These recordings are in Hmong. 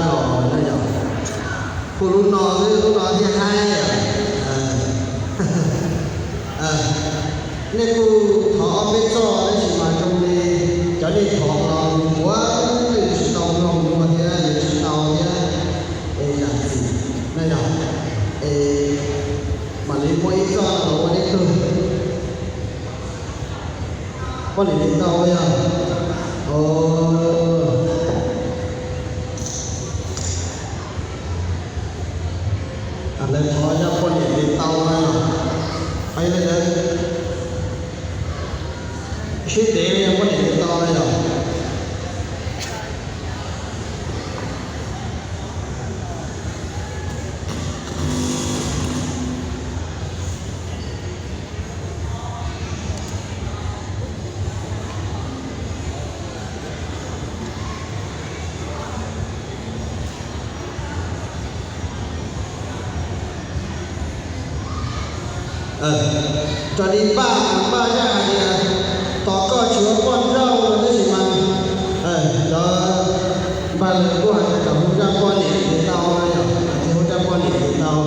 los na yog, hu lub no xwb lub no thiaj haib. Nej kuj thov ob peb txoj tab sis mas zoo li cov nej thov los kuv yuav tsis tau mloog dua thiab yuav tsis tau thiab. Es zam txim na yog, es mam li muab ib txoj los ua nej tug. Poj niam tes taw yog, lawv thov zaj poj niam tes taw no, sib tev li poj niam tes taw no yog. Raws li npaj, npaj zaj hais tias tos koj tsis ua poj nrauj no tab sis mas cov npaj lawv kuj hais tias kom hu zaj poj niam tes taw no yog, kom hu zaj poj niam tes taw.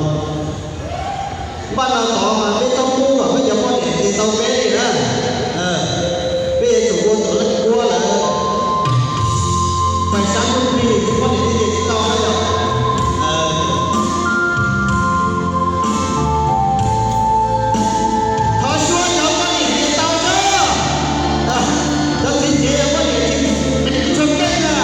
Npaj no tod mas peb txhob pub kom peb cov poj niam tes taw peb li na. Peb yuav tsum ua kom lawv kuab lawm, pais sab ntuj plig peb poj niam tes taw na yog. Thov suav cov poj niam tes taw na, cov txiv cev yog poj niam tsis, tsis tshua keej na.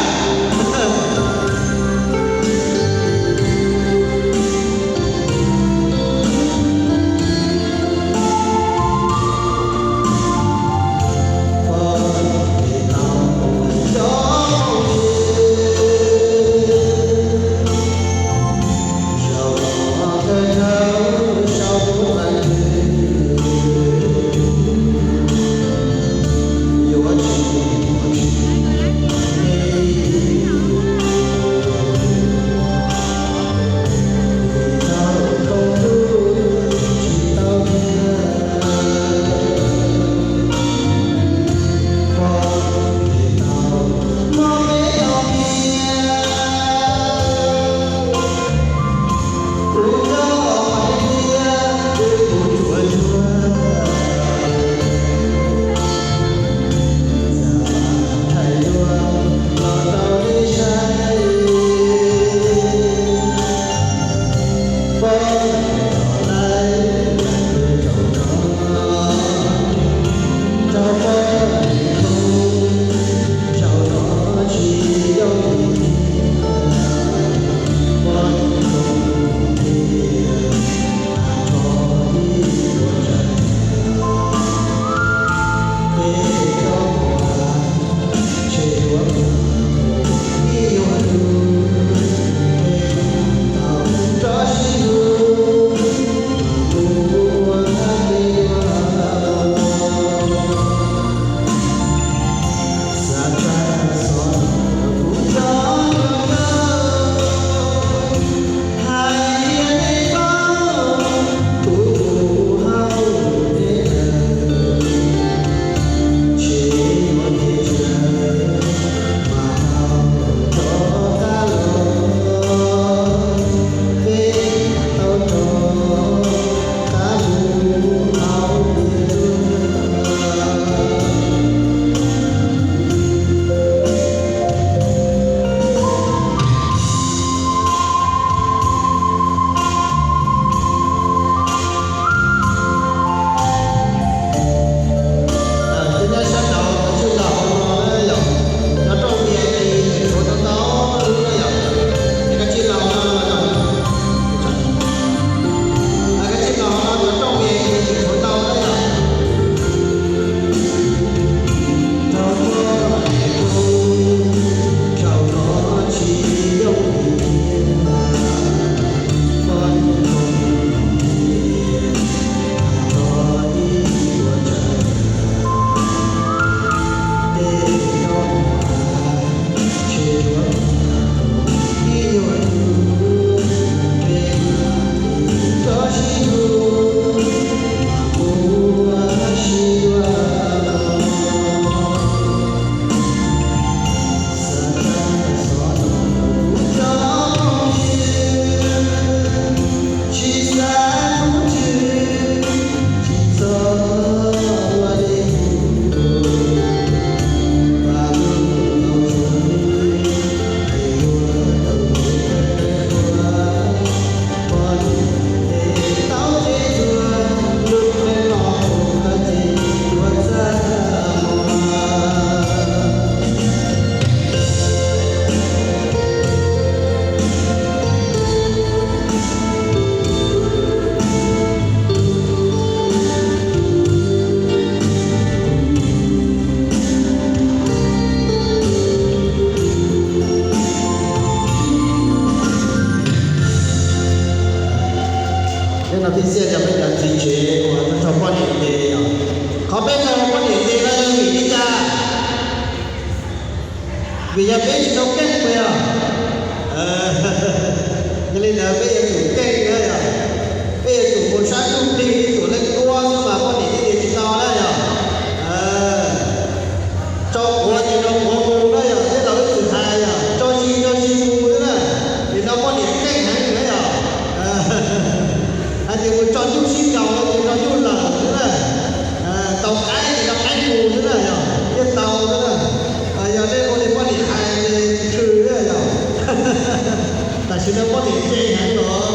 Vim yog peb tsis tau keej puas yog? Yog li ntawd peb yuav tsum keej na yog, peb yuav tsum mus sab ntsuj plig ib tug leej duab xwb mas poj niam thiaj tias tsis tau na yog. Tso quav ces tso quav mus na yog, thiab laus ib txwm hais yog tso zis tso zis mus xwb na, vim no poj niam keej heev na yog. Hais tias mus tso nyuj sib nkaus no ces tso nyuj lawm xwb na, tau qaib ces tso qaib mus xwb na yog, thiaj tau xwb na. Yog nej ua li poj niam hais ces tsis tshwm na yog. Tam sim no poj niam ntse heev los,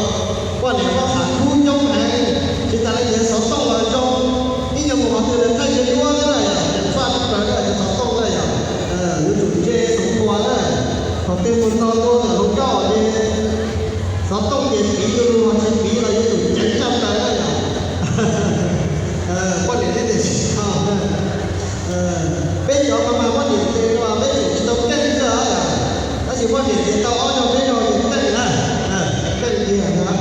poj niam muab qham khub coob heev, tsis tas li ntawd xov tooj los zoo, ib nyuag mus qhov twg los thaij ze duab xwb na yog, ceev faj tshaj plaws na cov xov tooj na yog. Yuav tsum ntse xov tooj na, thaum twg mus txog ntua ntawm hauv ncauj ces xov tooj ces piv lug lug, tsis piv los yuav tsum ceev tshaj plaws na yog. Poj niam thiaj tias tsis tau na. Peb cov mas poj niam ntse no peb tseem tsis tau keej xwb os. Tab sis poj niam tias tau ob zaug peb zaug ces keej na, keej tiag na.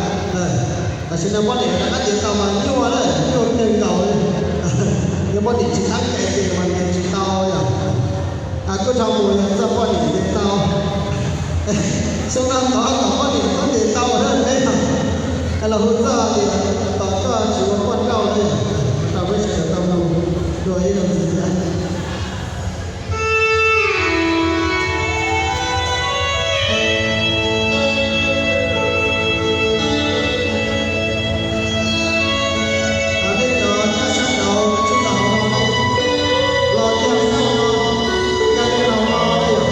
Tam sim no poj niam rov qab tias tau mas nyuaj na, nyuaj kawg nkaus li. Yog poj niam tsis tab cai ces mas nws tsis tau yog. Kuj dhau mus yog txog poj niam ces tau. Xyoo no tod tom poj niam txhob tias tau na peb no. Los hu txog tias tos koj tsis ua poj nrauj na. Rau peb sawv daws tau mus dua ib zaug ntxiv thiab. Nej cov nyob sab nraud tsis tau hauv no, los kiag sab hauv no, kiag li hauv no na yom.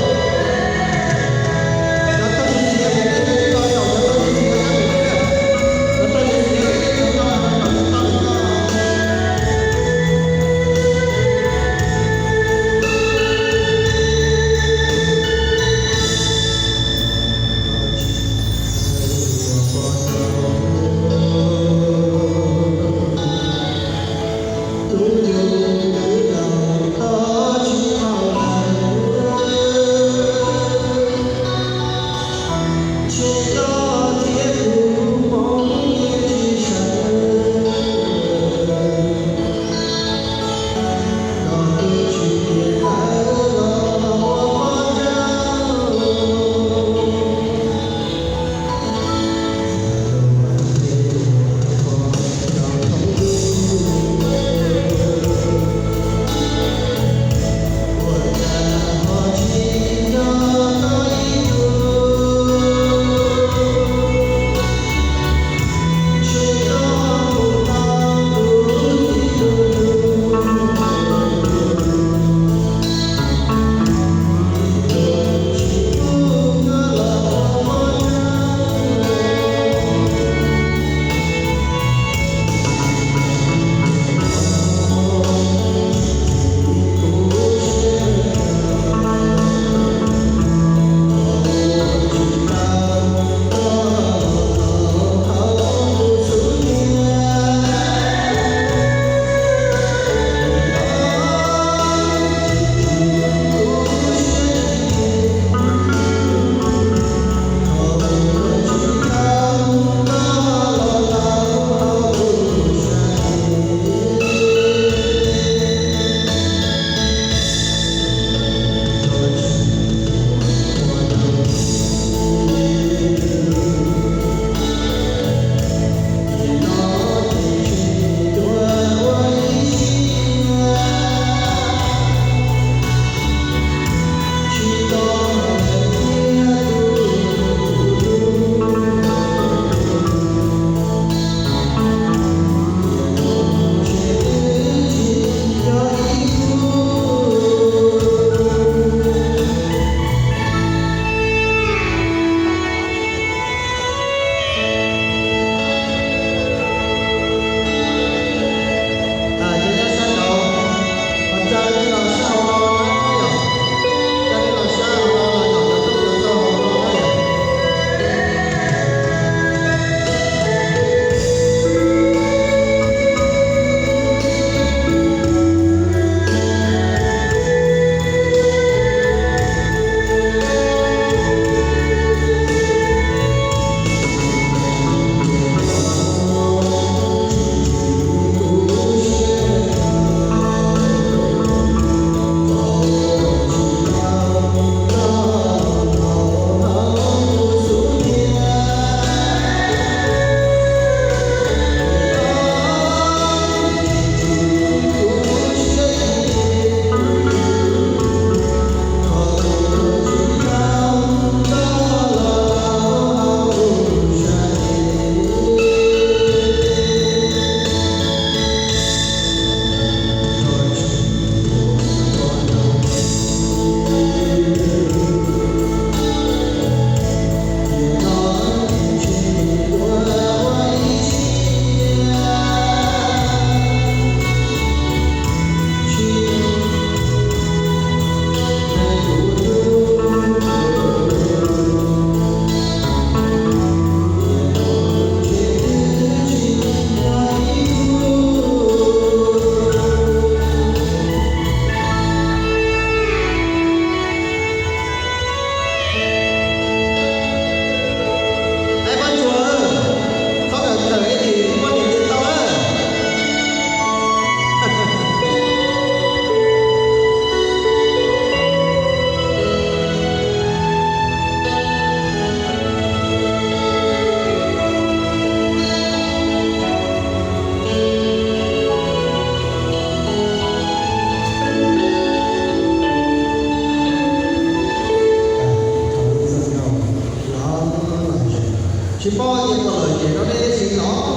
Tsis paub tias ua lawm ces rau nej siv los.